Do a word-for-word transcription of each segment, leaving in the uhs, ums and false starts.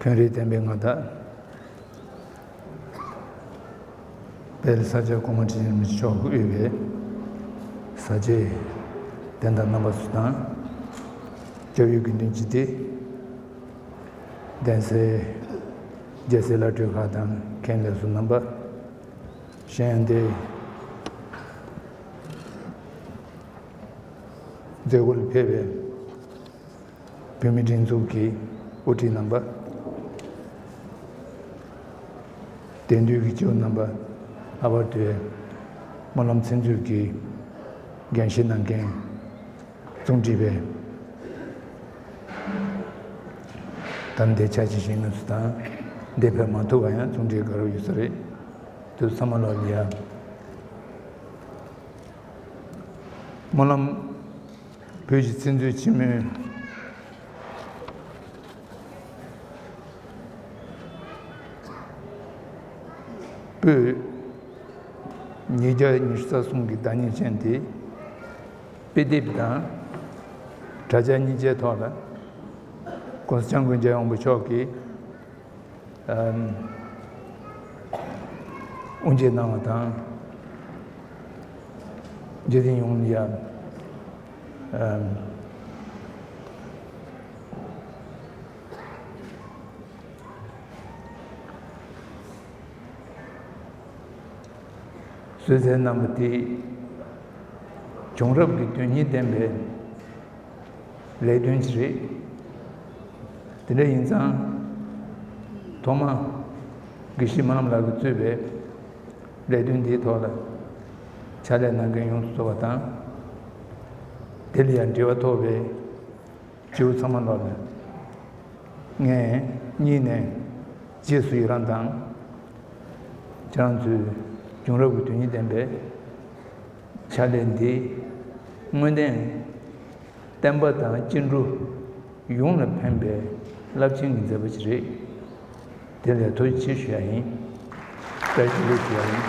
ཡོན་རིན་ལྡན་པའི་མངའ་བདག་དཔལ་ས་སྐྱ་གོང་མ་ཁྲི་ཆེན་རིན་པོ་ཆེ་མཆོག་གིས་དབུས་པའི་ས་སྐྱའི་བསྟན་བདག་རྣམ་པ་ཚོ་དང་། སྐྱབས་ཡུལ་དགེ་འདུན་སྤྱི་སྡེ། གདན་སའི་རྒྱལ་སྲས་བླ་སྤྲུལ་ཁག་དང་མཁན་སློབ་ཚོ་རྣམ་པ། གཞན་དེ་མཛད་སྒོ་ལ་ཕེབས་པའི་བོད་མིའི་སྒྲིག་འཛུགས་ཀྱི་དབུ་ཁྲིད་རྣམ་པ། དེང་དུས་ཀྱི་སྐྱེ་བོ་རྣམ་པ། ལྷག་པར་དུ་སྨོན་ལམ་ཚིག་མཛོད་ཀྱི་འགན་བཞེས་གནང་མཁན་གཙོ་འགྲིག་པའི་དམ་འདས་ཆ་ཅི་ཞིག་ང་ཚོ་དང་འདས་ཕེབས་མ་ཐུབ་པ་ཡང་གཙོ་འགྲིག་དགའ་རབ་ཡོད་ས་རེད། དུ་ཚང་མ་ལོག་ལ་ཡ། སྨོན་ལམ་བོད་ཀྱི་ཚིག་མཛོད་ཆེན་མོའི་པོད་ཉིས་བརྒྱ་ཉི་ཤུ་རྩ་གསུམ་གྱི་བདག་ཉིད་ཅན་དེ་དཔེ་དེབ་དང་དྲ་རྒྱ་གཉིས་ཆའི་ཐོག་ལ་༸གོང་ས་༸སྐྱབས་མགོན་རྒྱལ་བ་ཡོངས་པའི་མཆོག་གིས་ཨམ། དབུ་འབྱེད་གནང་བ་དང་། རྒྱུན་འཛིན་ཡོངས་ལ་ཡ། ཨམ། གསོལ་སྩལ་གནང་བ་དེ་བྱུང་རབས་ཀྱི་དོན་སྙིང་ལྡན་པའི་ལས་དོན་ཞིག་རེད། དེ་འདྲ་ཡིན་ཙང་། ཐོག་མ་དགེ་བཤེས་སྨོན་ལམ་ལགས་ཀྱིས་གཙོས་པའི་ལས་དོན་འདིའི་ཐོག་ལ་ཕྱག་ལས་གནང་མཁན་ཡོངས་སུ་རྫོགས་པ་དང་། དེ་ལ་ཡང་འབྲེལ་བ་ཐོགས་པའི་སྐྱེ་བོ་ཚང་མ་ལོག་ལ་ངས་སྙིང་ནས་རྗེས་སུ་ཡི་རང་དང་། ཁྱེད་རང་ཚོའི་བྱུང་རབས་ཀྱི་དོན་སྙིང་ལྡན་པའི་ཕྱག་ལས་འདི་དངོས་བདེན་བསྟན་པ་དང་སྐྱེ་འགྲོ་ཡོངས་ལ་ཕན་པའི་རླབས་ཆེན་གྱི་མཛད་པ་ཞིག་རེད། དེ་ལ་ཐུགས་རྗེ་ཆེ་ཞུ་ཡ་ཡིན། བཀྲ་ཤིས་བདེ་ལེགས་ཞུ་ཡ་ཡིན།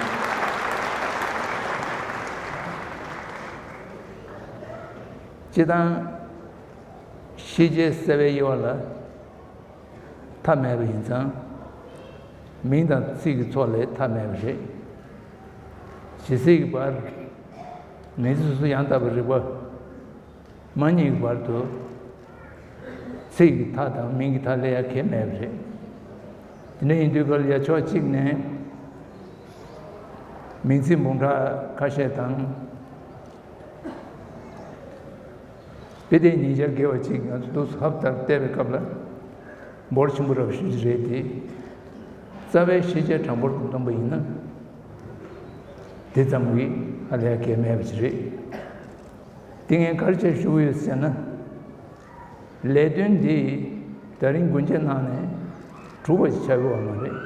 སྤྱིར་བཏང་། ཤེས་བྱའི་གསལ་བའི་དབྱེ་བ་ལ་མཐའ་མེད་པ་ཡིན་ཙང་། མིང་དང་ཚིག་གི་ཚོགས་ལས་མཐའ་མེད་པ་རེད། ཇི་སྲིད་ཀྱི་བར། མིང་ཚིག་སོ་སོ་ཡང་དག་པའི་རིག་པ་མ་རྙེད་ཀྱི་བར་དུ། ཚིག་གི་མཐའ་དང་མིང་གི་མཐའ་སླེབས་ཡ་གལ་མེད་པ་རེད། དེ་འདྲ་ཡིན་དུས་སྐབས་ལ་ཡ་ཕྱོགས་གཅིག་ནས། མིང་ཚིག་འབུམ་ཕྲག་ཁ་ཤས་དང་། དཔེ་དེབ་ཉིས་བརྒྱ་བརྒལ་བ་ཅིག་ང་ཚོ་འདུག་སེ་ཧབ་ལྟར་བལྟས་པའི་སྐབས་ལ། འབོར་ཆེན་པོ་རབ་ཞུ་རྒྱུ་རེད་དེ། རྩ་བའི་ཤེས་བྱའི་གྲངས་འབོར་དུ་བཏོན་པ་ཡིན་ན། དེ་ཙམ་གྱིས་ཧ་ལས་ཡ་གལ་མེད་པ་ཞིག་རེད། དེ་ངས་ག་རེ་བྱས་ཞུ་གི་ཡོད་ཟེར་ན། ལས་དོན་འདི་ད་རིང་དགུན་ཆའི་ནང་ནས་གྲུབ་པ་ཞིག་ཆགས་ཡོད་པ་མ་རེད།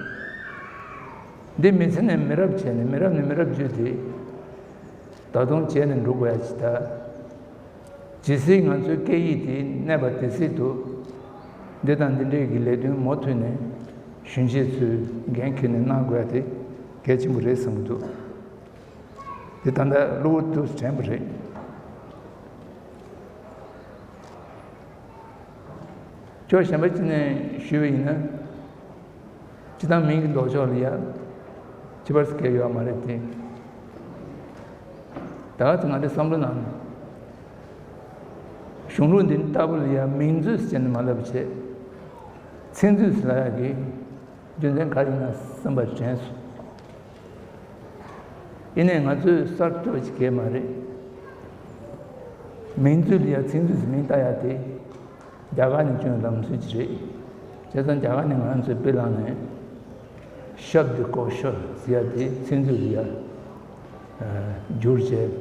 འདི་མི་ཚེ་ནས་མི་རབས་བྱས་ནས་མི་རབས་ནས་མི་རབས་བརྒྱུད་དེ་ད་དུང་བྱས་ནས་འགྲོ་དགོས་ཡ་ཅིག་ད། ཇི་སྲིད་ང་ཚོའི་སྐད་ཡིག་དེ་གནས་པ་དེ་སྲིད་དུ། འདི་དང་འདི་འདྲའི་གི་ལས་དོན་མུ་མཐུད་ནས་གཞོན་སྐྱེས་ཚོས་འགན་འཁྱེར་ནས་གནང་དགོས་ཡ་དེ་གལ་ཆེན་པོ་རེད་བསམ་གྱི་འདུག་དེ་ད་ལྟ་གློ་བུར་དུ་དྲན་པ་རེད། ཕྱོགས་གཞན་པ་ཅིག་ནས་ཞུས་པ་ཡིན་ན། སྤྱིར་བཏང་མིང་གི་ལྡོག་ཕྱོགས་ལ་ཡ། ཁྱད་པར་ཞིག་གང་ཡང་ཡོད་མ་རེད་དེ། ད་ག་ཚོད་ང་ཚོའི་བསམ་བློ་ནང་ནས། གཞུང་ལུགས་འདི་ལྟ་བུ་ལ་ཡ་མིང་མཛོད་ཟེར་ནས་མ་ལབ་བྱས། ཚིག་མཛོད་ཟེར་ལབ་ཡག་གི་རྒྱུ་མཚན་ག་རེ་ཡིན་ན་བསམ་པ་དྲན་སོང་། ཡིན་ནའི་ང་ཚོས་གསར་གཏོད་ཅིག་གས་མ་རེད། མིང་མཛོད་ལ་ཡ་ཚིག་མཛོད་ཟེར་མིང་བཏགས་ཡག་དེ། རྒྱ་གར་ནས་བྱུང་བའི་ལམ་སྲོལ་ཅིག་རེད། བྱས་ཙང་རྒྱ་གར་ནས་ང་ཚོས་དཔེ་བླངས་ནས། ཤབྡ་ཀོ་ཤ་ཟེར་ཡག་དེ་ཚིག་མཛོད་ལ་ཡ། བསྒྱུར་བྱས།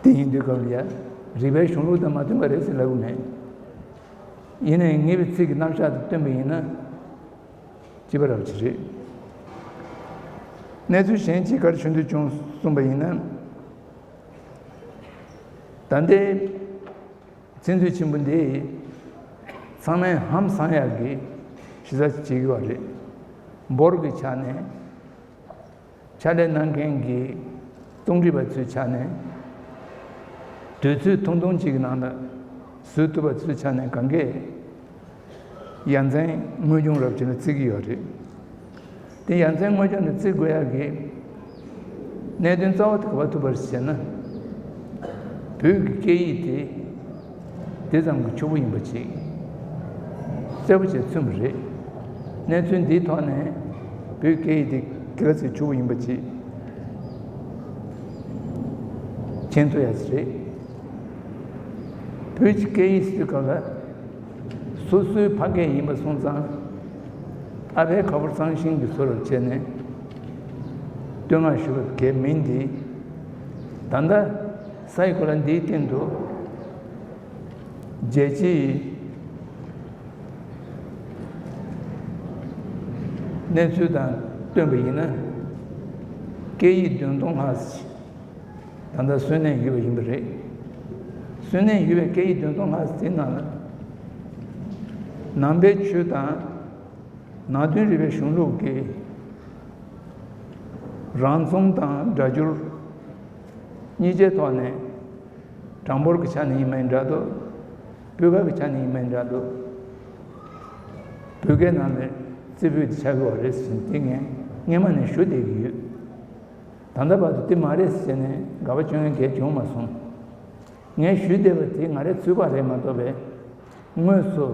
དེ་ཡིན་དུས་སྐབས་ལ་ཡ། རིག་པའི་གཞུང་ལུགས་དང་མ་མཐུན་པ་རེད་ཟེར་ལབ་གི་མེད། ཡིན་ནའི་ངེས་པའི་ཚིག་གི་རྣམ་གཞག་དེ་སྟོན་པ་ཡིན་ན། ཅི་པ་རབ་ཅིག་རེད། གནས་ཚུལ་གཞན་གཅིག་ག་རེ་བྱུང་དུ་བྱུང་གསུངས་པ་ཡིན་ན། ད་ལྟའི་ཚིག་མཛོད་ཆེན་པོ་འདི་ཚང་མས་ཧང་སང་ཡག་གི་གཞི་རྩ་ཅིག་བྱེད་ཀྱི་ཡོད་རེད། འབོར་གྱི་ཆ་ནས། ཕྱག་ལས་གནང་མཁན་གྱི་རྩོམ་སྒྲིག་པ་ཚོའི་ཆ་ནས། དུས་ཚོད་ཐུང་ཐུང་གཅིག་གི་ནང་ལ་བཟོ་ཐུབ་པ་ཚོའི་ཆ་ནས་གང་གས། ཡ་མཚན་དངོས་བྱུང་རབ་བྱུང་ལ་བརྩི་གི་ཡོད་རེད། དེ་ཡ་མཚན་དངོས་བྱུང་ལ་བརྩི་དགོས་ཡག་གི་གནད་དོན་རྩ་བ་དེ་ག་པར་ཐུག་པ་རེད་ཟེར་ན། བོད་ཀྱི་སྐད་ཡིག་དེ་དེ་ཙམ་གྱི་ཕྱུག་པོ་ཡིན་པ་ཅིག་གསལ་པོ་བྱས་མཚོན་པ་རེད། གནས་ཚུལ་འདིའི་ཐོག་ནས་བོད་སྐད་ཡིག་དེ་ག་ཚོད་ཕྱུག་པོ་ཡིན་པ་ཅིག་མཁྱེན་ཐུབ་ཡག་ཅིག་རེད། བོད་ཀྱི་སྐད་ཡིག་ཟེར་དུས་སྐབས་ལ། སོ་སོའི་ཕ་སྐད་ཡིན་པ་སོང་ཙང་། ཨ་ཕའི་ཁ་ཕོར་གཙང་ཤིང་གི་བཟོ་འདྲ་བྱས་ནས་བསྟོད་བསྔགས་ཞུ་བའི་གལ་མིན་ཏེ། ད་ལྟ་ས་ཡི་གོ་ལ་འདིའི་སྟེང་དུ་རྒྱལ་སྤྱིའི་གནས་ཚུལ་དང་བསྟུན་པ་ཡིན་ན། སྐད་ཡིག་བདུན་སྟོང་ལྷག་ཅིག་ད་ལྟ་གསོན་གནས་ཡོད་པ་ཡིན་པ་རེད། གསོན་གནས་ཡོད་པའི་སྐད་ཡིག་བདུན་སྟོང་ལྷག་ཙམ་ནང་ལ། ནང་པའི་ཆོས་དང་ནང་དོན་རིག་པའི་གཞུང་ལུགས་ཀྱི་རང་རྩོམ་དང་སྒྲ་སྒྱུར་གཉིས་ཆའི་ཐོག་ནས་གྲངས་འབོར་གྱི་ཆ་ནས་ཡིན་མིན་འདྲ་འདུག་སྤུས་ཀ་གི་ཆ་ནས་ཡིན་མིན་འདྲ་འདུག་བོད་སྐད་ནང་ལ་རྩེ་ཕུད་དེ་ཆགས་ཀྱི་ཡོད་རེད་ཟེར་དེ་ངས་སྔོན་མ་ནས་ཞུ་བསྡད་ཀྱི་ཡོད། ད་ལྟ་བར་དུ་དེ་མ་རེད་ཟེར་ནས་དགག་པ་བྱུང་ཡང་གལ་བྱུང་མ་སོང་། ངས་ཞུས་བསྡད་པ་དེ་ང་རའི་ཚོད་དཔག་རེད་མ་གཏོགས་པའི། དངོས་སུ་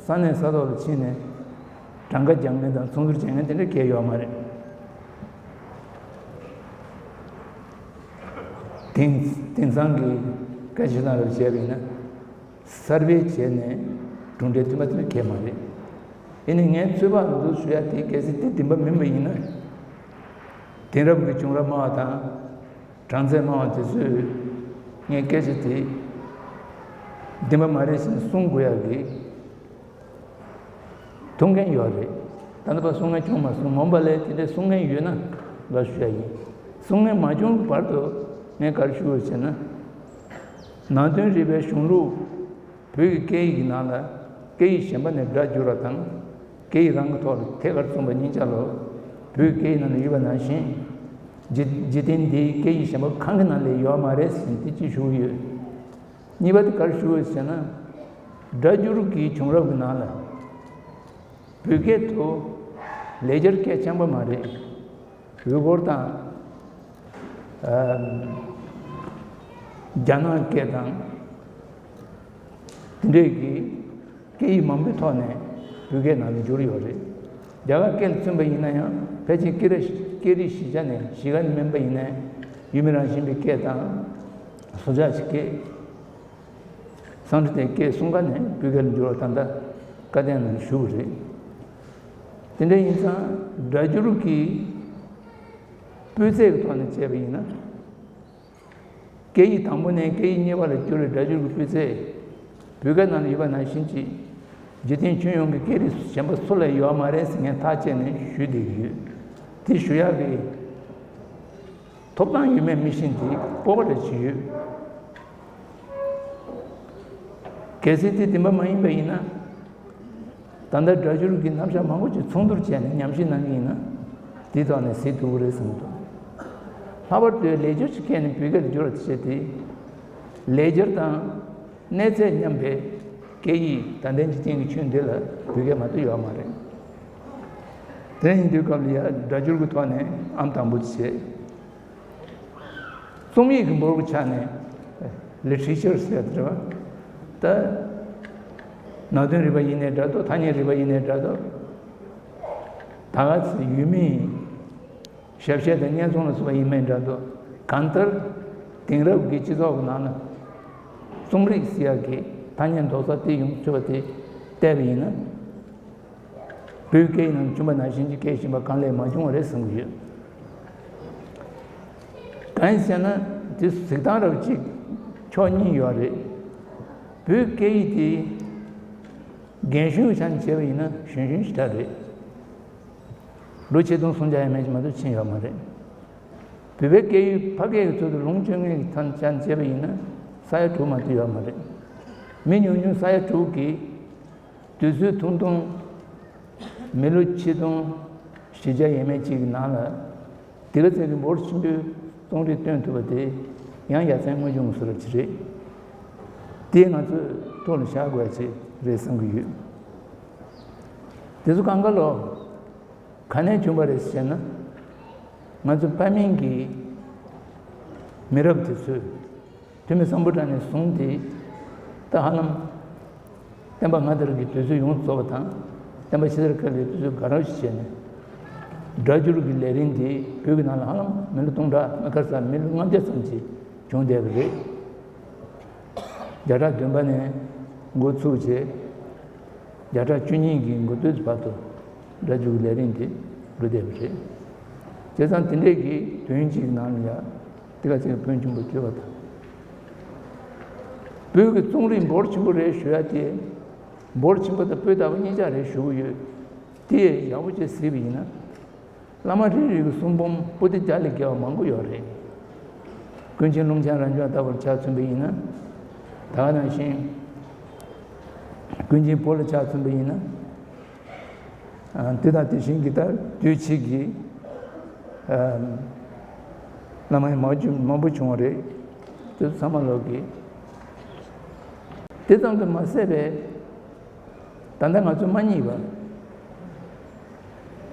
ས་གནས་ས་ཐོག་ལ་ཕྱིན་ནས་གྲངས་ཀ་རྒྱག་མཁན་དང་ཚོགས་འདུར་བྱེད་མཁན་དེ་འདྲ་གལ་ཡོད་མ་རེད། དེང་དེང་སང་གི་སྐད་ཆ་བཤད་སྟངས་རབ་བྱས་པ་ཡིན་ན། གསར་སྤེལ་བྱས་ནས་གྲུབ་འབྲས་ཐོན་པ་དེ་གལ་མ་རེད། ཡིན་ནའི་ངས་ཚོད་དཔག་རུ་ཟུར་ཞུ་ཡ་དེ་གལ་སྲིད་དེ་བདེན་པ་མིན་པ་ཡིན་ན། དེང་རབས་ཀྱི་བྱུང་རབས་སྨྲ་བ་དང་། གྲངས་ཚད་སྨྲ་བ་དེ་ཚོས་ངའི་སྐད་ཆ་དེ་བདེན་པ་མ་རེད་ཟེར་ནས་གསུང་དགོས་ཡག་གི་ཐུགས་འགན་ཡོད་རེད། ད་ལྟ་བར་གསུང་མཁན་བྱུང་མ་སོང་། མ་འོངས་པ་ལ་དེ་འདྲའི་གསུང་མཁན་ཡོད་ན་ལབ་ཞུ་ཡ་ཡིན། གསུང་མཁན་མ་བྱུང་བར་དུ་ངས་ག་རེ་ཞུ་དགོས་ཟེར་ན། ནང་དོན་རིག་པའི་གཞུང་ལུགས། བོད་ཀྱི་སྐད་ཡིག་གི་ནང་ལ་སྐད་ཡིག་གཞན་པ་ནས་སྒྲ་བསྒྱུར་བ་དང་། སྐད་ཡིག་རང་གི་ཐོག་ལ་ཐད་ཀར་རྩོམ་པ་གཉིས་ཆ་ལ། བོད་སྐད་ཡིག་ནང་ལ་ཡོད་པ་ནང་བཞིན། འཇིག་འཇིག་རྟེན་འདིའི་སྐད་ཡིག་གཞན་པ་གང་གི་ནང་ལ་ཡོད་མ་རེད་ཟེར་ནས་དེ་གཅིག་ཞུ་གི་ཡོད། གཉིས་པ་དེ་ག་རེ་ཞུ་དགོས་ཟེར་ན། སྒྲ་སྒྱུར་གྱི་བྱུང་རབས་ཀྱི་ནང་ལ། བོད་སྐད་དུ་ལེགས་སྦྱར་སྐད་རྐྱང་པ་མ་རེད། ཡུ་གུར་དང་། ཨ། རྒྱ་ནག་སྐད་དང་། དེ་འདྲས་ཀྱི་སྐད་ཡིག་མང་པོའི་ཐོག་ནས་བོད་སྐད་ནང་ལ་བསྒྱུར་ཡོད་རེད། རྒྱ་གར་སྐད་ལ་མཚོན་པ་ཡིན་ན་ཡང་ཕལ་ཆེར་སྐད་རིགས་སྐད་རིགས་བཞི་ཆ་ནས་བཞི་ཀ་ནས་སྨན་པ་ཡིན་ནའི་ཡུལ་མི་རང་བཞིན་པའི་སྐད་དང་། སྲོག་ཆགས་ཀྱི་སྐད། སཾ་སྐྲྀ་ཏའི་སྐད་གསུམ་ཀ་ནས་བོད་སྐད་ལ་བསྒྱུར་བ་ད་ལྟ་བཀའ་བསྟན་ནང་ཞུ་དགོས་རེད། དེ་འདྲ་ཡིན་ཙང་སྒྲ་སྒྱུར་གྱི་སྤུས་ཚད་ཀྱི་ཐོག་ནས་བྱས་པ་ཡིན་ན། སྐད་ཡིག་དང་པོ་ནས་སྐད་ཡིག་གཉིས་པ་ལ་བསྒྱུར་བའི་སྒྲ་སྒྱུར་གྱི་སྤུས་ཚད། བོད་སྐད་ནང་ལ་ཡོད་པ་ནང་བཞིན་གྱི། འཇིག་རྟེན་ཁྱོན་ཡོངས་ཀྱི་སྐད་རིགས་གཞན་པ་སུ་ལ་ཡོད་མ་རེད་ཟེར་ངས་ཐག་བཅད་ནས་ཞུས་བསྡད་ཀྱི་ཡོད། དེ་ཞུ་ཡག་གི་ཐོབ་ཐང་ཡོད་མེད་མི་ཤེས་དེ་སྤོབས་པ་རེ་ཞིག་ཡོད། གལ་སྲིད་དེ་བདེན་པ་མ་ཡིན་པ་ཡིན་ན། ད་ལྟ་སྒྲ་སྒྱུར་གྱི་རྣམ་གཞག་མང་པོ་ཅིག་ཚོགས་འདུར་བྱས་ནས་ཉམས་ཞིབ་གནང་གི་ཡིན་ན། དེའི་ཐོག་ནས་གཟིགས་ཐུབ་ཀྱི་རེད་བསམ་གྱི་འདུག་ལྷག་པར་དུ་ལེགས་སྦྱར་གྱི་སྐད་ནས་བོད་སྐད་ལ་བསྒྱུར་བ་བྱས་ཏེ། ལེགས་སྦྱར་དང་གནས་ཚད་མཉམ་པའི་སྐད་ཡིག་ད་ལྟའི་འཇིག་རྟེན་གྱི་ཁྱོན་འདི་ལ་བོད་སྐད་མ་གཏོགས་ཡོད་མ་རེད། དེ་ཡིན་དུས་སྐབས་ལ་ཡ་སྒྲ་སྒྱུར་གྱི་ཐོག་ནས་ཨང་དང་པོ་བྱས། རྩོམ་ཡིག་གི་འབོར་གྱི་ཆ་ནས་ལི་ཊི་རེ་ཅར་ཟེར་བ་དེ་རེད་བ། ད་ནང་དོན་རིག་པ་ཡིན་ནའི་འདྲ་འདུག་ཐ་སྙད་རིག་པ་ཡིན་ནའི་འདྲ་འདུག་ད་ག་ཚོད་ཡུལ་མིའི་ཞབས་ཕྱི་དང་བརྙན་ཐུང་ལ་སོགས་པ་ཡིན་མིན་འདྲ་འདུག་གང་ལྟར་དེང་རབས་ཀྱི་སྤྱི་ཚོགས་ཀྱི་ནང་ལ་རྩོམ་རིག་ཟེར་ཡག་གི་ཐ་སྙད་འདོགས་ས་དེ་ཡོང་ཆོག་པ་དེ་བལྟས་པ་ཡིན་ན། བོད་སྐད་ཡིག་ནང་བྱུང་བ་ནང་བཞིན་གྱི་སྐད་གཞན་པ་གང་ལས་མ་བྱུང་བ་རེད་བསམ་གྱི་ཡོད། གང་ཡིན་ཟེར་ན་དེ་གཟིགས་སྟངས་རབ་གཅིག་ཕྱོགས་གཉིས་ཡོད་རེད། བོད་སྐད་ཡིག་དེ་རྒན་གཞོན་གྱི་ཆ་ནས་བྱས་པ་ཡིན་ན་གཞོན་གཞོན་ཞེ་དྲག་རེད། ལོ་ཆིག་སྟོང་སུམ་བརྒྱ་ཡས་མས་ཅིག་མ་གཏོགས་ཕྱིན་ཡོད་མ་རེད། བོད་པའི་སྐད་ཡིག་ཕ་སྐད་ཀྱི་ཚུལ་དུ་ལུང་སྤྱོད་མཁན་གྱི་ཐོག་ནས་བྱས་པ་ཡིན་ན་ས་ཡ་དྲུག་མ་གཏོགས་ཡོད་མ་རེད། མི་ཉུང་ཉུང་ས་ཡ་དྲུག་གིས། དུས་ཚོད་ཐུང་ཐུང་། མི་ལོ་ཆིག་སྟོང་བཞི་བརྒྱ་ཡས་མས་གཅིག་གི་ནང་ལ། དེ་ག་ཚད་ཀྱི་འབོར་ཆེན་པོའི་རྩོམ་རིག་བཏོན་ཐུབ་པ་དེ་ཡང་ཡ་མཚན་དངོས་བྱུང་གི་བཟོ་འདྲ་ཅིག་རེད། དེ་ང་ཚོས་ཐུགས་ལ་བཞག་དགོས་ཡ་ཅིག་རེད་བསམ་གྱི་ཡོད། དེ་ཚོ་གང་ག་ལོ་ག་ནས་བྱུང་བ་རེད་ཟེར་ན། ང་ཚོ་དཔེ་མིང་གི་མི་རབས་དེ་ཚོས་ཐོན་མི་སམ་བྷོ་ཊ་ནས་བཟུང་སྟེ། ད་ཧ་ལམ་བསྟན་པ་སྔ་དར་གྱི་དུས་ཚོད་ཡོངས་རྫོགས་པ་དང་། བསྟན་པ་ཕྱི་དར་སྐབས་ལ་དུས་ཚོད་དགའ་རབ་ཞིག་བྱས་ནས། སྒྲ་སྒྱུར་གྱི་ལས་རིམ་དེ་བོད་ཀྱི་ནང་ལ་ཧ་ལམ་མི་ལོ་སྟོང་ཕྲག་མ་ཁར་ས་མི་ལོ་ལྔ་བརྒྱ་ཙམ་ཅིག་བྱུང་བསྡད་པ་རེད། བརྒྱ་ཕྲག་བདུན་པ་ནས་འགོ་ཚུགས་བྱས། བརྒྱ་ཕྲག་བཅུ་གཉིས་ཀྱི་འགོ་སྟོད་ཀྱི་བར་དུ་སྒྲ་སྒྱུར་ལས་རིམ་དེ་འགྲོ་བསྡད་པ་རེད། བྱས་ཙང་དེ་འདྲས་ཀྱི་དུས་ཡུན་གཅིག་ནང་ལ་ཡ་དེ་ག་ཚད་ཕོན་ཆེན་པོ་བྱུང་བ་དང་། བོད་ཀྱི་རྩོམ་རིག་འབོར་ཆེན་པོ་རེད་ཞུ་ཡ་དེ། འབོར་ཆེན་པོ་དང་སྤུས་དག་པོ་གཉིས་ཆ་རེད་ཞུ་གི་ཡོད། དེ་ཡག་པོ་བྱས་གཟིགས་པ་ཡིན་ན། བླ་མ་རིགས་རུས་ཀྱི་གསུང་འབུམ་པོ་ཏི་བརྒྱ་ལས་བརྒལ་བ་མང་པོ་ཡོད་རེད། ཀུན་མཁྱེན་ཀློང་ཆེན་རབ་འབྱམས་ལྟ་བུར་ཆ་མཚོན་པ་ཡིན་ན། ད་ག་ནང་བཞིན། ཀུན་མཁྱེན་བོད་ལ་ཆ་མཚོན་པ་ཡིན་ན། ཨ། དེ་དང་དེ་བཞིན་གྱི་ལྟར་དུས་ཕྱིས་ཀྱི། ཨ། བླ་མ་ཡང་མང་པོ་བྱུང་བ་རེད། དེ་ཚོ་ཚང་མ་ལོག་གི། དེ་ཙམ་དུ་མ་ཟད་པའི། ད་ལྟ་ང་ཚོ་མ་རྙེད་པ།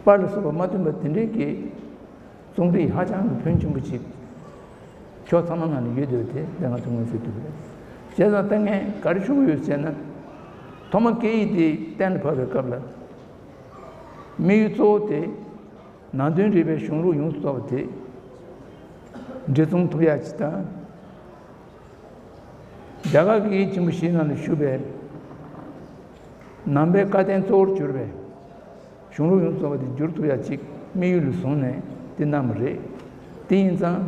པར་ལ་སོགས་པ་མ་ཐོན་པ་དེ་འདྲའི་གི་རྩོམ་རིག་ཧ་ཅང་གི་ཕོན་ཆེན་པོ་ཅིག་ཕྱོགས་ཚང་མ་ནང་ལ་ཡོད་འདུག་དེ་ད་ང་ཚོ་མངོན་གསལ་དོད་པོ་རེད། བྱས་ཙང་ད་ངས་ག་རེ་ཞུ་གི་ཡོད་ཟེར་ན། ཐོག་མ་སྐད་ཡིག་དེ་གཏན་ལ་ཕབ་པའི་སྐབས་ལ། དམིགས་ཡུལ་གཙོ་བོ་དེ། ནང་དོན་རིག་པའི་གཞུང་ལུགས་ཡོངས་སུ་རྫོགས་པ་དེ་འབྲི་རྩོམ་ཐུབ་ཡག་ཅིག་དང་། རྒྱ་གར་གྱི་ཡིག་ཆེན་པོ་བཞིའི་ནང་ལ་བཞུགས་པའི་ནང་པའི་བཀའ་བསྟན་གཙོ་བོར་གྱུར་པའི་གཞུང་ལུགས་ཡོངས་སུ་རྫོགས་པ་དེ་བསྒྱུར་ཐུབ་ཡག་ཅིག་དམིགས་ཡུལ་ལ་བཟུང་ནས་དེ་གནང་བ་རེད། དེ་ཡིན་ཙང་།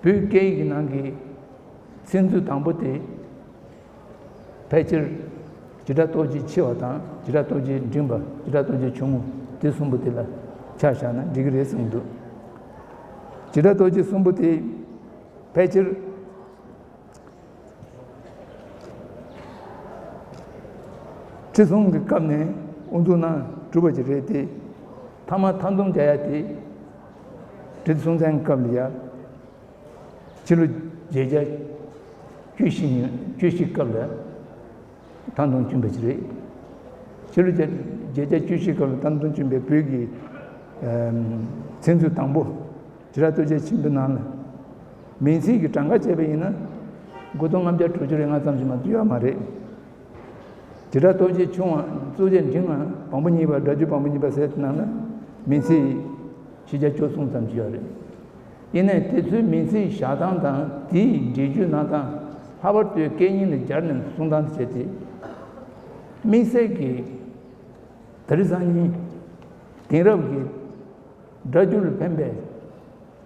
བོད་སྐད་ཡིག་གི་ནང་གི་ཚིག་མཛོད་དང་པོ་དེ། ཕལ་ཆེར་བྱེ་བྲག་རྡོ་རྗེ་ཕྱི་པ་དང་བྱེ་བྲག་རྡོ་རྗེ་འབྲིང་པ། བྱེ་བྲག་རྡོ་རྗེ་ཆུང་ངུ་དེ་གསུམ་པོ་དེ་ལ་ཆ་བཞག་ན་འགྲིག་གི་རེད་བསམ་གྱི་འདུག་བྱེ་བྲག་རྡོ་རྗེ་གསུམ་པོ་དེ་ཕལ་ཆེར་ཁྲི་སྲོང་གི་སྐབས་ནས་དབུ་འཛུགས་གནང་གྲུབ་པ་ཅིག་རེད་དེ། ཐ་མ་མཐའ་སྡོམ་རྒྱག་ཡ་དེ་ཁྲི་སྲོང་བཙན་སྐབས་ལ་ཡ། ཕྱི་ལོ་བརྒྱད་བརྒྱ་བཅུ་བཞི་ཉིན་བཅུ་བཞི་སྐབས་ལ་མཐའ་སྡོམ་བྱུང་བ་ཅིག་རེད། ཕྱི་ལོ་བརྒྱད་བརྒྱད་བརྒྱ་བཅུ་བཞི་སྐབས་ལ་མཐའ་སྡོམ་བྱུང་བའི་བོད་ཀྱི་ཚིག་མཛོད་དང་པོ་བྱེ་བྲག་རྡོ་རྗེ་ཆེན་པོའི་ནང་ལ། མིང་ཚིག་གི་གྲངས་ཀ་བྱས་པ་ཡིན་ན། དགུ་སྟོང་ལྔ་བརྒྱ་དྲུག་ཅུ་རེ་ལྔ་ཙམ་ཞིག་མ་གཏོགས་ཡོད་མ་རེད། བྱེ་བྲག་རྡོ་རྗེ་ཆུང་བ། རྡོ་རྗེ་འབྲིང་བ། བམ་པོ་གཉིས་པ། སྒྲ་སྒྱུར་བམ་པོ་གཉིས་པ་ཟེར་དེ་ནང་ལ་མིང་ཚིག་ཕྱེད་བརྒྱ་བཅུ་གསུམ་ཙམ་ཅིག་ཡོད་རེད། ཡིན་ནའི་དེ་ཚོའི་མིང་ཚིག་བཞག་སྟངས་དང་དེའི་འགྲེལ་བརྗོད་གནང་སྟངས། ལྷག་པར་དུ་སྐད་རྙིང་ལ་སྦྱར་ནས་གསུང་སྟངས་དེ་བྱས་ཏེ། དམིགས་བསལ་གྱིས་དེ་རིང་སང་ཉིན་དེང་རབས་ཀྱི་སྒྲ་སྒྱུར་ལ་ཕན་པའི་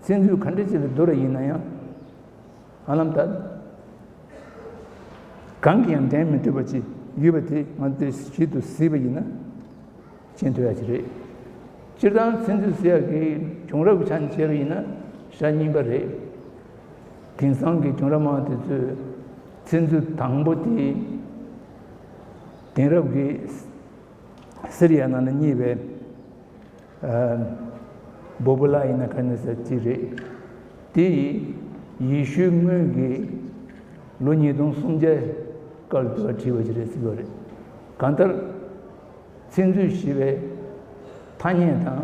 ཚིག་མཛོད་ག་འདྲ་ཅིག་ལ་བསྡུར་བ་ཡིན་ན་ཡང་། ཧ་ལམ་ད་གང་གིས་ཡང་འགྲན་མི་ཐུབ་པ་ཅིག་ཡོད་པ་དེ་ང་ཚོས་ཞིབ་ཏུ་གཟིགས་པ་ཡིན་ན་མཁྱེན་ཐུབ་ཡ་ཅིག་རེད། སྤྱིར་བཏང་ཚིག་མཛོད་ཟེར་ཡག་གི་བྱུང་རབས་ཀྱི་ཆ་ནས་བཤད་པ་ཡིན་ན་ཞལ་རྙིང་པ་རེད། དེང་སང་གི་བྱུང་རབས་སྨྲ་བ་དེ་ཚོས་ཚིག་མཛོད་དང་པོ་དེ་དེང་རབས་ཀྱི་སི་རི་ཡ་ནང་ལ་རྙེད་པའི། ཨ། བོ་བོ་ལ་ཡིན་ན་ག་ནས་ཟེར་ཅིག་རེད། དེ་ཡེ་ཤུའི་སྔོན་གྱི་ལོ་ཉིས་སྟོང་སུམ་བརྒྱའི་སྐབས་ལ་བྲིས་པ་ཅིག་རེད་ཟེར་གྱི་ཡོད་རེད། གང་ལྟར། ཚིག་མཛོད་ཞེས་པའི་ཐ་སྙད་དང་།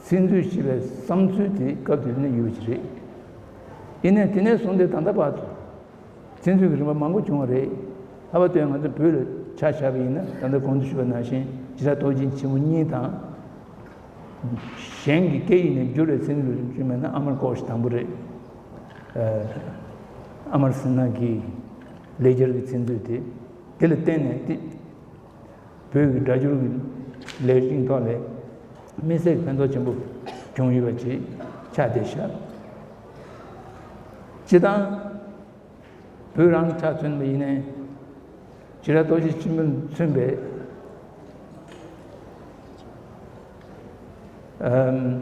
ཚིག་མཛོད་ཞེས་པའི་བསམ་ཚུལ་དེ་སྐབས་དེ་ནས་ཡོད་པ་ཅིག་རེད། ཡིན་ནའི་དེ་ནས་བཟུང་སྟེ་ད་ལྟ་བར་དུ། ཚིག་མཛོད་ཀྱི་རིམ་པ་མང་པོ་བྱུང་བ་རེད། ལྷག་པར་དུ་ང་ཚོ་བོད་ལ་ཆ་བཞག་པ་ཡིན་ན། ད་ལྟ་གོང་དུ་ཞུས་པ་ནང་བཞིན་བྱེ་བྲག་རྡོ་རྗེ་ཆེན་པོ་གཉིས་དང་། གཞན་གྱི་སྐད་ཡིག་ནས་བསྒྱུར་བའི་ཚིག་མཛོད་རིགས་བྱུང་མེད་ན། ཨ་མར་ཀོ་ཤ་དང་པོ་རེད། ཨ། ཨ་མར་སི་ནྷ་གི་ལེགས་སྦྱར་གྱི་ཚིག་མཛོད་དེ། དེ་ལ་བརྟེན་ནས་དེ་བོད་ཀྱི་སྒྲ་སྒྱུར་གྱི་ལས་རིགས་ཐོག་ལ་དམིགས་བསལ་གྱི་ཕན་ཐོགས་ཆེན་པོ་བྱུང་ཡོད་པ་ཅིག་ཆགས་བསྡད་ཤག་སྤྱིར་བཏང་། བོད་རང་ཆ་མཚོན་པ་ཡིན་ནའི། བྱེ་བྲག་རྡོ་རྗེ་ཆེན་པོས་མཚོན་པའི། ཨམ།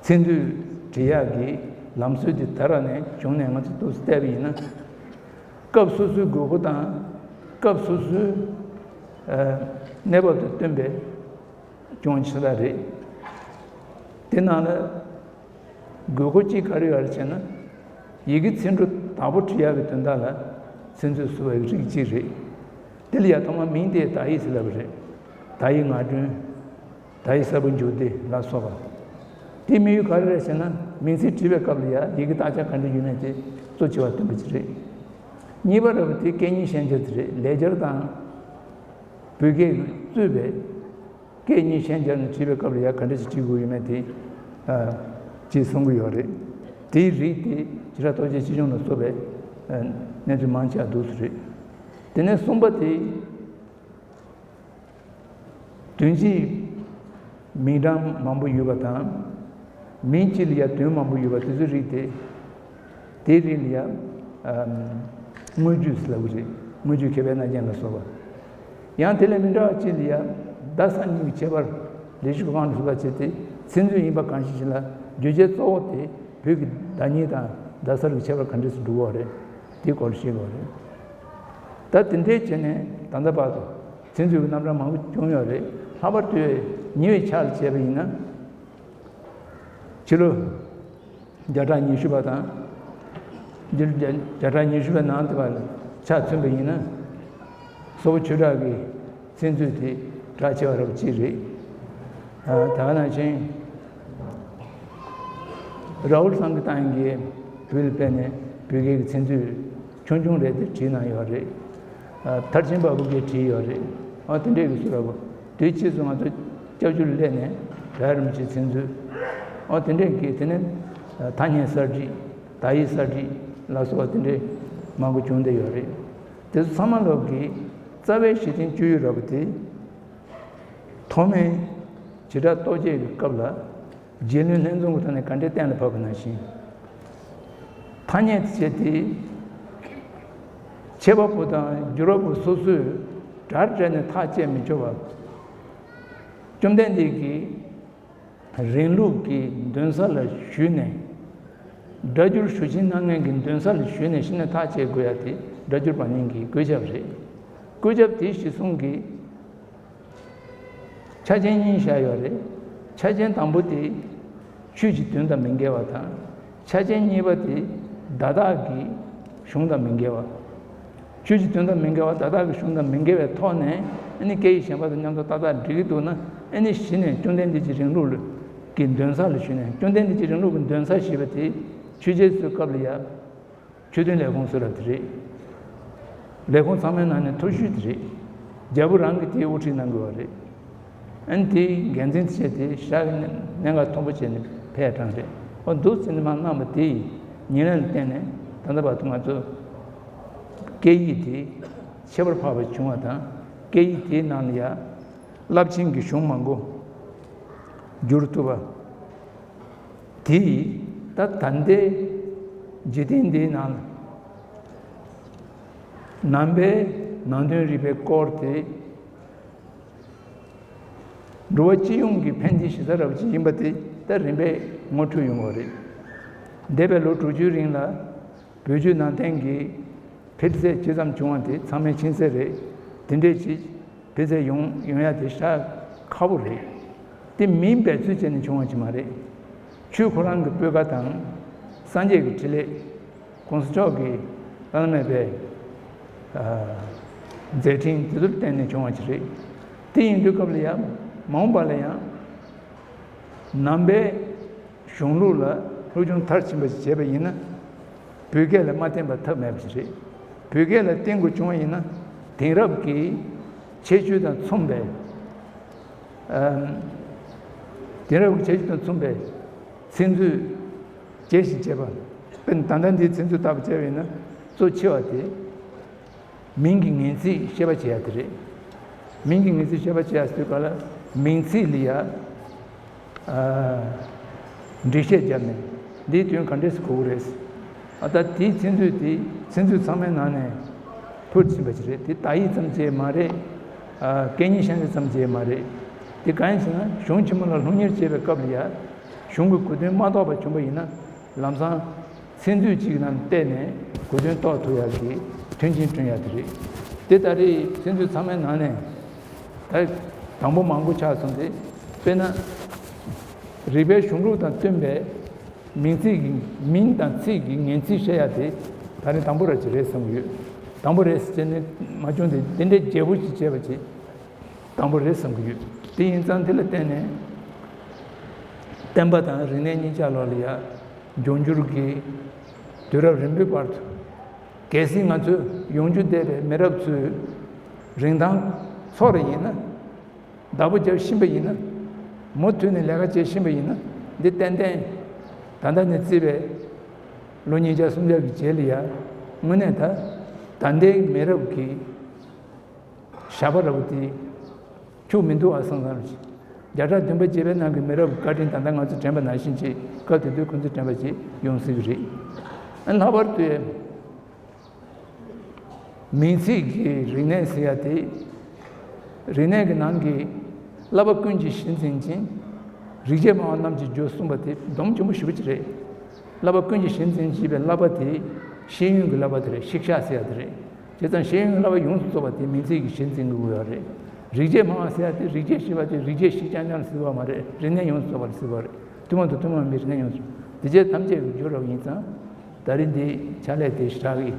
ཚིག་མཛོད་འབྲི་ཡག་གི་ལམ་སྲོལ་འདི་དར་བ་ནས་བྱུང་ནས་ང་ཚོས་ཏོག་ཙམ་བལྟས་པ་ཡིན་ན། སྐབས་སོ་སོའི་དགོས་མཁོ་དང་། སྐབས་སོ་སོའི། ཨ། གནས་བབ་དང་བསྟུན་པའི་སྐྱོན་ཆ་ཚང་རེད། དེ་ནང་ལ། དགོས་མཁོ་གཅིག་ག་རེ་ཡོད་རེད་ཟེར་ན། ཡི་གེ་ཚིག་འབྲུ་དག་པོ་བྲི་ཡག་གི་དོན་དག་ལ་ཚིག་མཛོད་བཟོ་བའི་རིགས་གཅིག་རེད། དེ་ལ་ཡ་ཐོག་མ་མིང་དེ་དག་ཡིག་ཟེར་ལབ་པ་རེད། དག་ཡིག་ངག་སྒྲོན། དག་ཡིག་གསར་བུ་འཇུག་སྡེ་ལ་སོགས་པ། དེའི་དམིགས་ཡུལ་ག་རེ་རེད་ཟེར་ན། མིང་ཚིག་བྲིས་པའི་སྐབས་ལ་ཡང་ཡི་གེ་རྟགས་ཆ་ག་འདྲ་ཡོད་མེད་དེ་གཙོ་ཆེ་བ་སྟོན་པ་ཅིག་རེད། གཉིས་པ་རེད་པ། དེ་སྐད་གཉིས་ཤན་སྦྱར་དེ་རེད། ལེགས་སྦྱར་དང་བོད་སྐད་ཀྱིས་གཙོས་པའི་སྐད་གཉིས་ཤན་སྦྱར་ནས་བྲིས་པའི་སྐབས་ལ་ཡང་ག་འདྲ་ཞིག་བྲིས་དགོས་ཡོད་མེད་དེ། ཨ། ཅེས་གསུང་གི་ཡོད་རེད། དེའི་རིགས་དེ་བྱེ་བྲག་ཐོགས་བཅས་ཆེ་ཆུང་ལ་སོགས་པའི་ཨ་གནས་ཚུལ་མང་ཆེ་བ་འདུག་སེ་རེད། དེ་ནས་གསུམ་པ་དེ། དོན་གཅིག་མིང་གྲངས་མང་པོ་ཡོད་པ་དང་། མིང་གཅིག་ལ་ཡང་དོན་མང་པོ་ཡོད་པ་དེ་ཚོའི་རིགས་དེ། དེའི་རིགས་ལ་ཡང་དངོས་བརྒྱུད་ཟེར་ལབ་ཀྱི་རེད། དངོས་བརྒྱུད་མཁས་པའི་རྣ་རྒྱན་ལ་སོགས་པ། ཡང་དེ་ལས་མི་འདྲ་བ་གཅིག་ལ་ཡང་བརྡ་གསར་རྙིང་གི་ཁྱད་པར་ལས་ཞུགས་དབང་དུ་སོང་བ་བྱས་ཏེ། ཚིག་མཛོད་ཡིན་པ་གང་ཞིག་ཅིག་ལ་བརྗོད་བྱའི་གཙོ་བོ་དེ་བོད་ཀྱི་བརྡ་རྙིང་དང་བརྡ་གསར་གྱི་ཁྱད་པར་ག་འདྲས་སུ་འགྲོ་གི་ཡོད་རེད། དེའི་སྐོར་ཤེས་དགོས་རེད། ད་དེ་འདྲས་བྱས་ནས་ད་ལྟ་བར་དུ་ཚིག་མཛོད་ཀྱི་རྣམ་གྲངས་མང་པོ་བྱུང་ཡོད་རེད། ལྷག་པར་དུ་ཉེ་བའི་ཆར་ལ་བྱས་པ་ཡིན་ན། ཕྱི་ལོ་བརྒྱ་ཕྲག་ཉི་ཤུ་པ་དང་། བརྒྱ་བརྒྱ་ཕྲག་ཉི་ཤུ་པའི་ནང་དུ་བ་ལ་ཆ་མཚོན་པ་ཡིན་ན། སོག་པོ་ཆོས་གྲགས་ཀྱི་ཚིག་མཛོད་དེ་གྲགས་ཆེ་བ་རབ་ཅིག་རེད། ཨ། ད་ག་ནང་བཞིན་རཱ་ཧུལ་སང་གི་ཏང་གིས་བོད་ལ་ཕེབས་ནས་བོད་སྐད་ཀྱི་ཚིག་མཛོད་ཆུང་ཆུང་རེ་དེ་བྲིས་གནང་ཡོད་རེད། ཨ། མཐར་ཕྱིན་པ་བུ་གིས་བྲིས་ཡོད་རེད། ཨ། དེ་འདྲས་ཀྱི་སུ་ར་བོ། དེའི་རྗེས་སུ་ང་ཚོ་སྐྱབས་བཅོལ་སླེབས་ནས་རྒྱལ་བ་རིན་པོ་ཆེའི་ཚིག་མཛོད། ཨོ། དེ་འདྲས་ཀྱི་དེ་ནས་ཐ་སྙད་གསར་བྲིས། དག་ཡིག་གསར་བྲིས་ལ་སོགས་པ་དེ་འདྲས་མང་པོ་བྱུང་བསྡད་ཡོད་རེད། དེ་ཚོ་ཚང་མ་ལོག་གི་རྩ་བའི་གཞི་རྟེན་བཅོལ་ཡུལ་ར་བོ་དེ། ཐོག་མའི་བྱེ་བྲག་ཐོགས་བཅས་ཀྱི་སྐབས་ལ་རྗེ་བློན་ལྷན་འཛོམས་ཀྱི་ཐོག་ནས་ག་འདྲས་གཏན་ལ་ཕབ་པ་ནང་བཞིན། ཐ་སྙད་དེ་བྱས་ཏེ། འཆད་པ་པོ་དང་བསྒྱུར་བ་པོ་སོ་སོས་དགྲར་བྲལ་ནས་ཐག་བཅད་མི་ཆོག་པ། བཅོམ་ལྡན་འདས་ཀྱིས་རིང་ལུགས་ཀྱི་འདུན་ས་ལ་ཞུགས་ནས། སྒྲ་སྒྱུར་ཞུ་ཆེན་གནང་མཁན་གྱི་འདུན་ས་ལ་ཞུགས་ནས་གཞི་ནས་ཐག་བཅད་དགོས་ཡ་དེ་སྒྲ་སྒྱུར་པ་ཉིད་ཀྱི་བཀོད་ཁྱབ་རེད། བཀོད་ཁྱབ་དེ་གཞི་བཟུང་གིས། ཆ་རྐྱེན་གཉིས་བཞག་ཡོད་རེད། ཆ་རྐྱེན་དང་པོ་དེ་ཆོས་ཀྱི་དོན་དང་མི་འགལ་བ་དང་། ཆ་རྐྱེན་གཉིས་པ་དེ་བརྡ་དག་གི་གཞུང་དང་མི་འགལ་བ། ཆོས་ཀྱི་དོན་དང་མི་འགལ་བ། བརྡ་དག་གི་གཞུང་དང་མི་འགལ་བའི་ཐོག་ནས། ཨ་ནི་སྐད་ཡིག་གཞན་པ་དང་མཉམ་དུ་ཏག་ཏག་འགྲིག་གི་འདུག་ན། ཨ་ནི་གཞི་ནས་བཅོམ་ལྡན་འདས་ཀྱི་རིང་ལུགས་ཀྱི་འདུན་ས་ལ་ཞུགས་ནས། བཅོམ་ལྡན་འདས་ཀྱི་རིང་ལུགས་ཀྱི་འདུན་ས་ཞེས་པ་དེ་ཆོས་རྒྱལ་ཚོའི་སྐབས་ལ་ཡ། ཆོས་དོན་ལས་ཁུངས་ཟེར་བ་དེ་རེད། ལས་ཁུངས་ཚང་མའི་ནང་ནས་མཐོ་ཤོས་དེ་རེད། རྒྱལ་པོ་རང་གིས་དེའི་དབུ་ཁྲིད་གནང་དགོས་པ་རེད། ཨ་ནི་དེའི་འགན་འཛིན་བྱས་ཏེ་ཞག་གི་གནད་འགག་མཐོན་པོ་བྱས་ནས་ཕེབས་གྲངས་རེད། ཨོ། འདུག་ཟེར་ནས་མར་གནང་བ་དེ་ཡི་ཉེ་ལམ་ལ་བརྟེན་ནས་ད་ལྟ་བར་དུ་ང་ཚོ་སྐད་ཡིག་དེ་ཁྱད་པར་འཕགས་པ་བྱུང་བ་དང་། སྐད་ཡིག་དེའི་ནང་ལ་ཡ། རླབས་ཆེན་གྱི་གཞུང་མང་པོ་བསྒྱུར་ཐུབ་པ། དེ་ཡིས་ད་ད་ལྟའི་འཇིག་རྟེན་འདིའི་ནང་ལ་ནང་པའི་ནང་དོན་རིག་པའི་སྐོར་དེ་འགྲོ་བ་སྤྱི་ཡོངས་ཀྱི་ཕན་བདེའི་གཞི་རྩ་ར་བ་ཅིག་ཡིན་པ་དེ་ད་རིམ་པས་ངོ་འཕྲོད་ཡོང་བ་རེད། འདས་པའི་ལོ་དྲུག་ཅུའི་རིང་ལ། བོད་བརྒྱུད་ནང་བསྟན་གྱི་འཕེལ་ཚད་ཇི་ཙམ་བྱུང་བ་དེ་ཚང་མས་མཁྱེན་གསལ་རེད། དེ་འདྲས་ཅིག་འཕེལ་ཚད་ཡོང་ཡོང་ཡ་དེ་ཞེ་དྲག་ཁག་པོ་རེད། དེ་མིའི་འབད་རྩོལ་བྱས་ནས་བྱུང་བ་ཅིག་མ་རེད། ཆོས་ཁོ་རང་གི་སྤུས་ཀ་དང་། སངས་རྒྱས་ཀྱི་འཕྲིན་ལས། གོང་ས་མཆོག་གི་བླ་ན་མེད་པའི་ཨ་མཛད་འཕྲིན་དེ་ཚོར་བརྟེན་ནས་བྱུང་བ་ཅིག་རེད། དེ་ཡིན་དུས་སྐབས་ལ་ཡང་མ་འོངས་པ་ལ་ཡང་། ནང་པའི་གཞུང་ལུགས་ལ་སློབ་སྦྱོང་མཐར་ཕྱིན་པ་ཞིག་བྱས་པ་ཡིན་ན། བོད་སྐད་ལ་མ་བརྟེན་པར་ཐབས་མེད་པ་ཞིག་རེད། བོད་སྐད་ལ་བརྟེན་དགོས་བྱུང་བ་ཡིན་ན། དེང་རབས་ཀྱི་ཁྱད་ཆོས་དང་མཚུངས་པའི། ཨམ། དེང་རབས་ཀྱི་ཁྱད་ཆོས་དང་མཚུངས་པའི་ཚིག་མཛོད་རྒྱས་ཤིང་རྒྱས་པ། དཔེར་ན་ད་ལྟ་འདིའི་ཚིག་མཛོད་ལྟ་བུ་བྱས་པ་ཡིན་ན། གཙོ་ཆེ་བ་དེ། མིང་གི་ངེས་ཚིག་ཤེས་པ་བྱེད་ཡ་དེ་རེད། མིང་གི་ངེས་ཚིག་ཤེས་པ་བྱེད་ཡ་ཟེར་དུས་ག་ལ་མིང་ཚིག་ལ་ཡ། ཨ། འགྲེལ་བཤད་བརྒྱབ་ནས་འདིའི་དོན་ག་འདྲས་སེ་གོ་གི་རེད། ཨ། ད་དེའི་ཚིག་མཛོད་དེ་ཚིག་མཛོད་ཚང་མའི་ནང་ནས་ཕུལ་ཕྱིན་པ་ཞིག་རེད། དེ་དག་ཡིག་ཙམ་གྱིས་མ་རེད། ཨ། སྐད་གཉིས་ཤན་སྦྱར་ཙམ་གྱིས་མ་རེད། དེ་གང་ཡིན་ཟེར་ན་གཞུང་ཆེན་མོ་ལ་སློབ་གཉེར་བྱེད་པའི་སྐབས་ལ་ཡ་གཞུང་གི་གོ་དོན་མ་རྟོགས་པ་བྱུང་བ་ཡིན་ན། ལམ་སང་ཚིག་མཛོད་ཅིག་ནང་བལྟས་ནས་གོ་དོན་རྟོགས་ཐུབ་ཡག་གི་མཐུན་རྐྱེན་བསྐྲུན་ཡག་དེ་རེད། དེ་ད་རེས་ཚིག་མཛོད་ཚང་མའི་ནང་ནས་ད་དང་པོ་མང་པོ་ཆགས་སོང་སྟེ། དཔེར་ན། རིག་པའི་གཞུང་ལུགས་དང་བསྟུན་པའི་མིང་ཚིག་གི་མིང་དང་ཚིག་གི་ངེས་ཚིག་བཤད་ཡག་དེ་ད་རེས་དང་པོ་ར་ཅིག་རེད་བསམ་གྱི་ཡོད། དང་པོ་རེད་ཟེར་ནས་མ་བྱུང་སྟེ། དེ་འདྲའི་རྒྱས་པོ་ཞིག་བྱས་པ་ཅིག་དང་པོ་རེད་བསམ་གྱི་ཡོད། དེ་ཡིན་ཙང་དེ་ལ་བརྟེན་ནས་བསྟན་པ་དང་རིག་གནས་གཉིས་ཆ་ལོག་ལ་ཡ་འབྱུང་འགྱུར་གྱི་དུས་རབས་རིམ་པའི་བར་དུ། གལ་སྲིད་ང་ཚོས་ཡོང་རྒྱུ་བསྡད་པའི་མི་རབས་ཚོའི་རིན་ཐང་ཚོར་བ་ཡིན་ན། བདག་པོ་རྒྱབ་ཤེས་པ་ཡིན་ན། མུ་མཐུད་ནས་ལས་ཀ་བྱེད་ཤེས་པ་ཡིན་ན། འདི་ཏན་ཏན་ད་ལྟ་ནས་བརྩིས་པའི་ལོ་ཉིས་བརྒྱ་སུམ་བརྒྱ་གི་རྗེས་ལ་ཡ་དངོས་གནས་ད་ད་ལྟའི་མི་རབས་ཀྱི་ཞགས་པ་འདྲ་བོ་དེ་འཁྱུག་མི་འདུག་ཨ་བསམ་བསམ་ཞིག་བརྒྱ་ཕྲག་བདུན་པ་བརྒྱད་པའི་ནང་གི་མི་རབས་བཀའ་དྲིན་ད་ལྟ་ང་ཚོ་དྲན་པ་ནང་བཞིན་ཅིག་སྐབས་དེ་དུས་ཁོ་ཚོ་དྲན་པ་ཅིག་ཡོང་སྲིད་ཀྱི་རེད། ཨ་ལྷག་པར་དུ། མིང་ཚིག་གི་རིག་གནས་ཟེར་ཡ་དེ། རིག་གནས་ཀྱི་ནང་གི་བསླབ་པ་ཀུན་གྱི་གཞི་འཛིན་ཅིང་། རིག་བྱེད་སྨྲ་བ་རྣམས་ཀྱི་རྒྱུ་གསུངས་པ་དེ་སྡོམ་ཆེན་པོ་ཞེ་པོ་ཅིག་རེད། བསླབ་པ་ཀུན་གྱི་གཞི་འཛིན་ཞེས་པའི་བསླབ་པ་དེ་ཤེས་ཡོན་གྱི་བསླབ་པ་དེ་རེད། ཤེས་བྱ་ཟེར་ཡ་དེ་རེད། བྱས་ཙང་ཤེས་ཡོན་གྱི་བསླབ་པ་ཡོངས་སུ་རྫོགས་པ་དེ་མིང་ཚིག་གི་གཞི་འཛིན་གྱི་དགོས་ཡ་རེད། རིག་བྱེད་སྨྲ་བ་ཟེར་ཡ་དེ་རིག་བྱེད་ཞེས་པ་དེ་རིག་བྱེད་ཞིག་རྐྱང་རྐྱང་ལ་ཟེར་བ་མ་རེད། རིག་གནས་ཡོངས་སུ་རྫོགས་པ་ལ་ཟེར་བ་རེད། ཐུན་མོང་དང་ཐུན་མོང་མིན་པའི་རིག་གནས་ཡོངས་སུ། དེ་བྱས་ཐམས་ཅད་ཀྱི་རྒྱུ་རབ་ཡིན་ཙང་། ད་རེས་འདི་ཕྱག་ལས་དེ་ཞེ་དྲག་གི་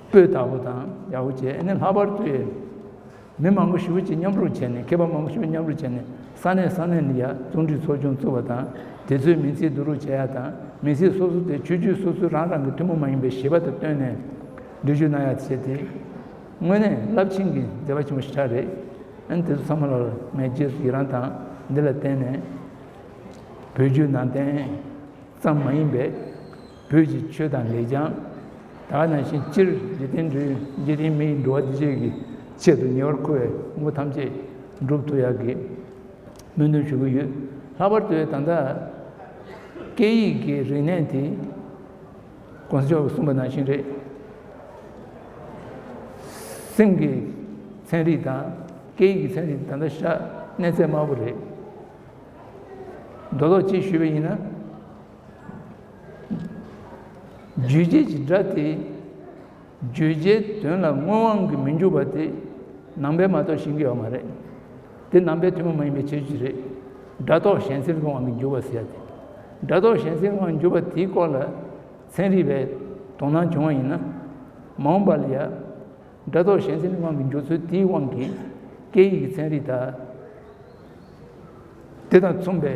སྤུས་དག་པོ་དང་ཡག་པོ་བྱས། ཨ་ནི་ལྷག་པར་དུ་མི་མང་པོ་ཞེ་པོ་ཅིག་མཉམ་རུབ་བྱས་ནས། མཁས་པ་མང་པོ་ཞེ་པོ་མཉམ་རུབ་བྱས་ནས། ས་གནས་ས་གནས་ལ་ཡ་རྩོམ་སྒྲིག་ཚོགས་ཆུང་བཙུགས་པ་དང་། དེ་ཚོའི་མིང་ཚིག་བསྡུ་རུབ་བྱེད་ཡ་དང་། མིང་ཚིག་སོ་སོ་དེ་ཆོས་བརྒྱུད་སོ་སོའི་རང་རང་གི་ཐུན་མོང་མ་ཡིན་པའི་བཞེད་པ་དང་བསྟུན་ནས་འགྲེལ་བརྗོད་གནང་ཡ་བྱས་ཏེ། དངོས་གནས་རླབས་ཆེན་གྱི་མཛད་པ་ཆེན་པོ་ཞེ་དྲག་རེད། ཨ་ནི་དེ་ཚོ་ཚང་མ་ལ་ངས་རྗེས་སུ་ཡི་རང་དང་། འདི་ལ་བརྟེན་ནས་བོད་བརྒྱུད་ནང་བསྟན་ཙམ་མ་ཡིན་པའི་བོད་ཀྱི་ཆོས་དང་ལེགས་བྱང་། ད་ག་ནང་བཞིན་སྤྱིར་འཇིག་རྟེན་འགྲོ་འཇིག་རྟེན་མི་ཡི་འགྲོ་བ་སྡུག་བསྔལ་གྱི་ཆེད་དུ་ཉེ་བར་མཁོ་བའི་དངོས་པོ་ཐམས་ཅད་འགྲུབ་ཐུབ་ཡག་གི་སྨོན་འདུན་ཞུ་གི་ཡོད། ལྷག་པར་དུ་ད་ལྟ་སྐད་ཡིག་གི་རིག་གནས་དེ་གོང་ས་མཆོག་གིས་གསུངས་པ་ནང་བཞིན་རེད། སེམས་ཀྱི་ཚན་རིག་དང་སྐད་ཡིག་གི་ཚན་རིག་ད་ལྟ་ཤ་གནས་ཚད་དམའ་པོ་རེད། མདོ་ལོག་ཅིག་ཞུས་པ་ཡིན་ན། རྒྱུད་བྱེད་ཀྱི་སྒྲ་དེ། རྒྱུད་བྱེད་དོན་ལ་དངོས་དབང་གིས་མི་འཇུག་པ་དེ་ནང་པའི་མ་གཏོགས་ཤེས་ཀྱི་ཡོད་མ་རེད། དེ་ནང་པའི་ཐུན་མོང་མ་ཡིན་པའི་ཁྱད་ཆོས་རེད། སྒྲ་རྟོག་གཞན་སེལ་གྱི་དབང་གིས་འཇུག་པ་ཟེར་ཡ་དེ། སྒྲ་རྟོག་གཞན་སེལ་གྱི་དབང་གིས་འཇུག་པ་དེའི་སྐོར་ལ་ཚན་རིག་པའི་དོ་སྣང་བྱུང་བ་ཡིན་ན། མ་འོངས་པ་ལ་ཡ། སྒྲ་རྟོག་གཞན་སེལ་གྱི་དབང་གིས་འཇུག་ཚུལ་དེའི་དབང་གིས་སྐད་ཡིག་གི་ཚན་རིག་དང་། དེ་དང་མཚུངས་པའི་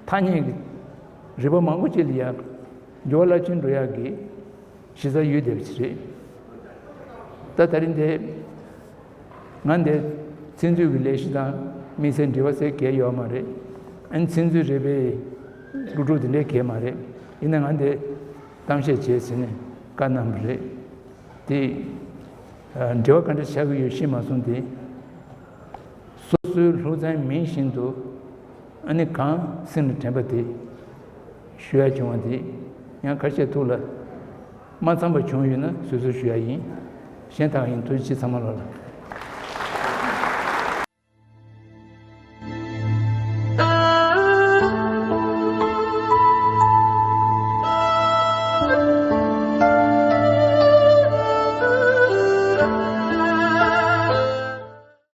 ཐ་སྙད་ཀྱི་རིག་པ་མང་པོ་ཅིག་ལ་ཡང་འགྱུར་བ་རླབས་ཆེན་འགྲོ་ཡག་གི་གཞི་རྩ་ཡོད་བསྡད་པ་ཅིག་རེད། ད་ད་རིང་འདི་ང་འདི་ཚིག་མཛོད་ཀྱི་ལས་གཞི་དང་དམིགས་བསལ་འབྲེལ་བ་ཟེར་གང་ཡང་ཡོད་མ་རེད། ཨ་ནི་ཚིག་མཛོད་རེ་བའི་སློབ་ཕྲུག་དེ་འདྲའི་གང་ཡང་མ་རེད། ཡིན་ན་ང་འདི་གཏམ་བཤད་བྱས་ཟིན་ནས་བཀའ་གནང་བ་རེད། དེ་འབྲེལ་བ་ག་འདྲ་ཆགས་ཀྱི་ཡོད་ཤེས་མ་སོང་སྟེ། སོ་སོའི་སློབ་ཚན་མིང་བཞིན་དུ་ཨ་ནི་གང་སེམས་ལ་དྲན་པ་དེ་ཞུ་ཡ་བྱུང་བ་དེ། ཡང་ཁ་ཤས་ཐུགས་ལ་མ་འཚམ་པ་བྱུང་ཡོད་ན་གསོལ་གསོལ་ཞུ་ཡ་ཡིན། གཞན་དག་ཡིན། ཐུགས་རྗེ་ཆེ། ཚང་མ་ལ་ལ།